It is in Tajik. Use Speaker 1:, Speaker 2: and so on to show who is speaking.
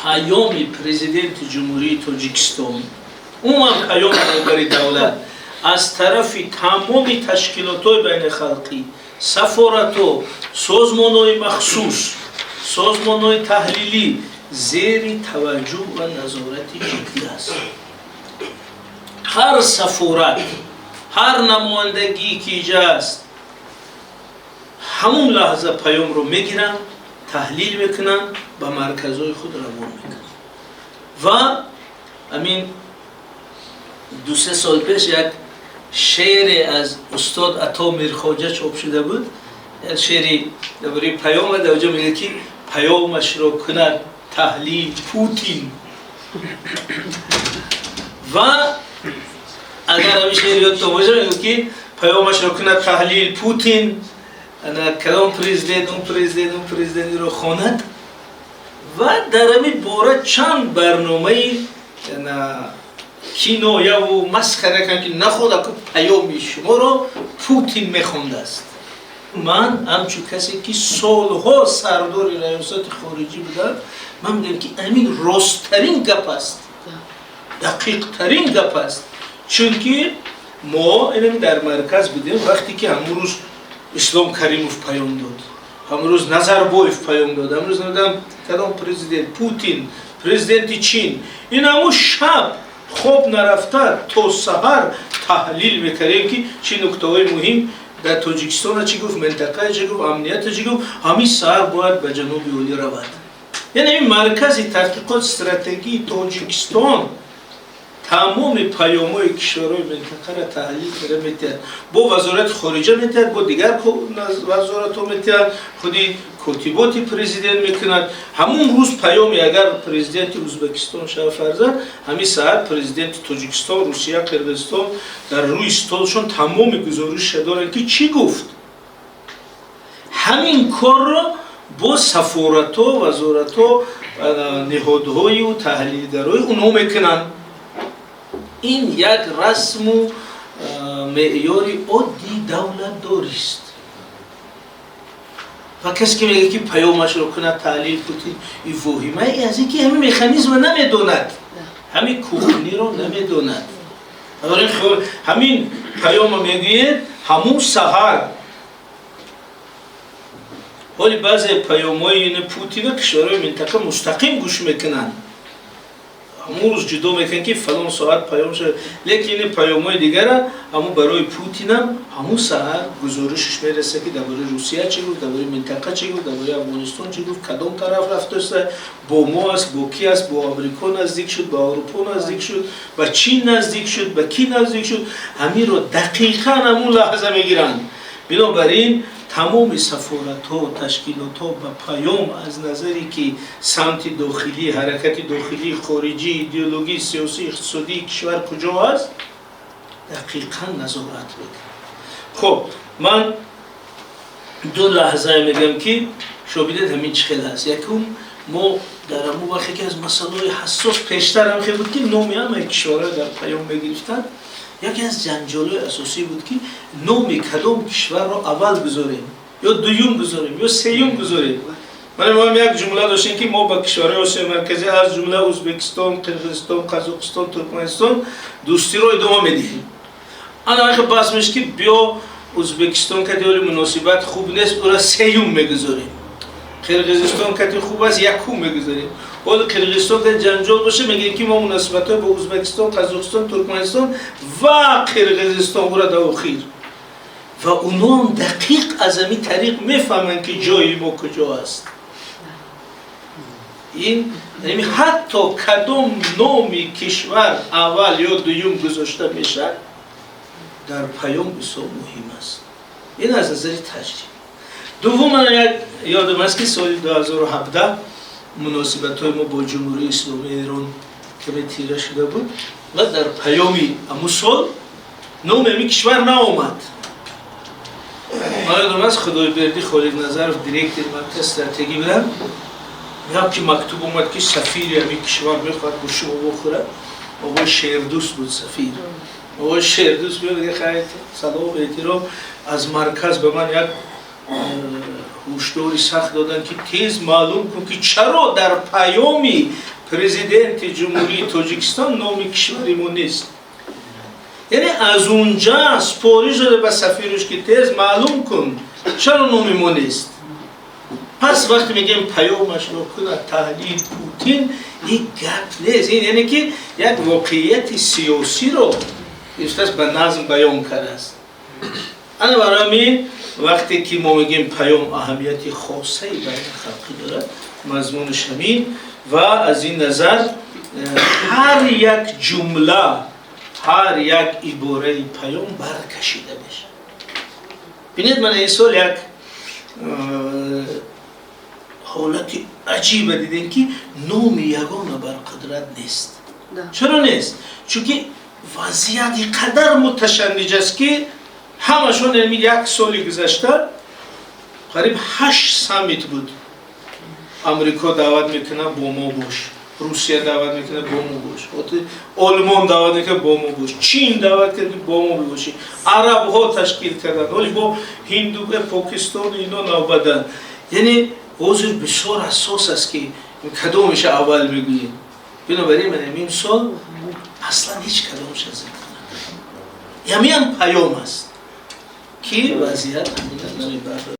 Speaker 1: Паёми Президенти Ҷумҳурии Тоҷикистон, умуман паёми роҳбари давлат аз тарафи тамоми ташкилотҳои байнихалқӣ, сафоратҳо, созмонҳои махсус, созмонҳои таҳлилӣ зери таваҷҷӯҳ ва назорати ҷиддӣ аст. Ҳар сафорат, ҳар намояндагӣ ки иҷа аст, ҳамун лаҳза паёмро мегиранд, таҳлил мекунанд, ба марказҳои худ равон мекунанд. Ва амин 2-3 сол пеш як шеъре аз устод Ато Мирхоҷа чоп шуда буд, як шеъри дар бораи паёма. Дар оҷо мегӯяд, ки паёмашро кунад таҳлил Путин. Ва агар ҳамин шеър ёдтон боша, мегӯяд, ки паёмашро кунад таҳлил Путин, ана кадом президент, он президент, он президентро хонад. Ва дар ҳамин бора чанд барномаи кинояву масхара карданд, ки находа ку паёми шуморо Путин мехондааст. Ман ҳамчун касе ки солҳо сардори раёсати хориҷӣ будам, ман мегӯям, ки ҳамин росттарин гап аст, дақиқтарин гап аст, чунки мо инами дар марказ будем, вақте ки ҳамун рӯз Ислом Каримов паём дод, ҳамун рӯз Назарбоев паём дод, ҳамун рӯз намедонам кадом президент, Путин, президенти Чин. Ин ҳамун шаб хоб нарафта то саҳар таҳлил мекардем, ки чӣ нуктаҳои муҳим дар Тоҷикистона чӣ гуфт, минтақае чӣ гуфт, амнията чӣ гуфт, ҳамин саҳар бояд ба ҷаноби олӣ равад. Яъне ин Маркази таҳқиқоти стратегии Тоҷикистон тамоми паёмҳои кишварҳои минтақаро таҳлил карда метиҳад, бо Вазорати хориҷа метиҳад, бо дигар вазоратҳо метиҳад, худи котиботи президент мекунад. Ҳамун рӯз паёми агар президенти Ӯзбекистон шава, фарзан, ҳамин саҳар президенти Тоҷикистон, Русия, Қирғизистон дар рӯи столшон тамоми гузориша доранд, ки чӣ гуфт. Ҳамин корро бо сафоратҳо, вазоратҳо, ниҳодҳою таҳлилгарои онҳо мекунанд. Ин як расму меъёри оддии давлатдорист. Ва касе ки мегӯяд, ки паёмашро кунад таҳлил Путин, и воҳимаи аз ин ки ҳамин механизмро намедонад, ҳамин кухниро намедонад. Ҳамин паёма мегӯед, ҳамун саҳар. Ҳоли баъзе паёмҳои Путина кишварҳои минтақа мустақим гӯш мекунанд, ҳамун рӯз ҷудо мекунанд, ки фалон соат паём шавад. Лекин ин паёмҳои дигара ҳамун барои Путинам ҳамун саҳар гузоришаш мераса, ки дар бораи Русия чӣ гуфт, дар бораи минтақа чӣ гуфт, дар бораи Афғонистон чӣ гуфт, кадом тараф рафтааст, бо мо аст, бо ки аст, бо Амрико наздик шуд, ба Аврупо наздик шуд, ба Чин наздик шуд, ба кӣ наздик шуд. Ҳаминро дақиқан ҳамун лаҳза мегиранд. Бинобар ин тамоми сафоратҳо, ташкилотҳо ба паём аз назаре ки самти дохилӣ, ҳаракати дохилӣ, хориҷӣ, идеологӣ, сиёсӣ, иқтисодии кишвар куҷо аст, дақиқан назорат мекунад. Хуб, ман ду лаҳзае мегӯям, ки шумо бидед, ҳамин чӣ хел ҳаст. Якум, мо дар ҳамун вақт яке аз масъалаҳои ҳассос пештар ҳам хел буд, ки номи ҳамаи кишварҳо дар паём мегирифтанд. Яке аз ҷанҷолҳои асосӣ буд, ки номи кадом кишварро аввал гузорем ё дуюм гузорем ё сеюм гузорем. Мана мо ҳам як ҷумла доштем, ки мо ба кишварҳои Осиёи Марказӣ, аз ҷумла Ӯзбекистон, Қирғизистон, Қазоқистон, Туркманистон дӯстиро идома медиҳем. Ана вақте баҳс мешуд, ки биё Ӯзбекистон кати оли муносибат хуб нест, ӯра сеюм мегузорем, Қирғизистон кати хуб аст, якум мегузорем. Ҳоли Қирғизистон кати ҷанҷол боша, мегӯем, ки мо муносибатҳои бо Ӯзбекистон, Қазоқистон, Туркманистон ва Қирғизистон, ӯра дар охир. Ва онҳоам дақиқ аз ҳамин тариқ мефаҳманд, ки ҷои мо куҷо аст. Ин яъне ҳатто кадом номи кишвар аввал ё дуюм гузошта мешавад дар паём, бисёр муҳим аст. Ин аз назари таҷриба. Дуввум, ман як ёдам аст, ки соли 2017 муносибатҳои мо бо Ҷумҳурии Исломии Эрон каме тира шуда буд ва дар паёми ҳамун сол номи ҳамин кишвар наомад. Ман ёдам аст, Худойбердӣ Холиқназаров директори марказ стратегӣ будам, як ки мактуб омад, ки сафири ҳамин кишвар мехоҳад бо шумо бохӯрад. Оғои Шердӯст буд сафир. Оғои Шердӯст меояд, хайр, салом, эҳтиром, аз марказ ба ман як ҳушдори сахт доданд, ки тез маълум кун, ки чаро дар паёми Президенти Ҷумҳурии Тоҷикистон номи кишвари мо нест. Яъне аз унҷа супориш дода ба сафирш, ки тез маълум кун, чаро номи мо нест. Пас вақте мегӯем, паёмашро кунад таҳлил Путин, ин гап нест. Ин яъне ки як воқеияти сиёсиро гирифтааст, ба назм баён кардааст. Ана барои ҳамин, вақте ки мо мегӯем, паём аҳамияти хосаи байналхалқӣ дорад, мазмунаш ҳамин. Ва аз ин назар ҳар як ҷумла, ҳар як ибораи паём баркашида мешавад. Бинед, мана ин сол як ҳолати аҷиба дидем, ки номи ягона бар қудрат нест. Чаро нест? Чунки вазъият ин қадар муташанниҷ аст, ки ҳамашон як соли гузашта қариб ҳашт саммит буд. Амрико даъват мекунад, бо мо бош, Русия даъват мекунад, бо мо бош, Олмон даъват мекунад, бо мо бош, Чин даъват кард, бо мо бошӣ, арабҳо ташкил карданд, ҳоли бо Ҳинду, Покистон, ино навбаданд. Яъне ҳозир бисёр ҳассос аст, ки кадомеша аввал мегӯем. Бинобар ин ман ин сол аслан ҳеҷ кадомша зикр накардам. Ҳамиам паём аст, ки вазъият ҳамина намебардорад.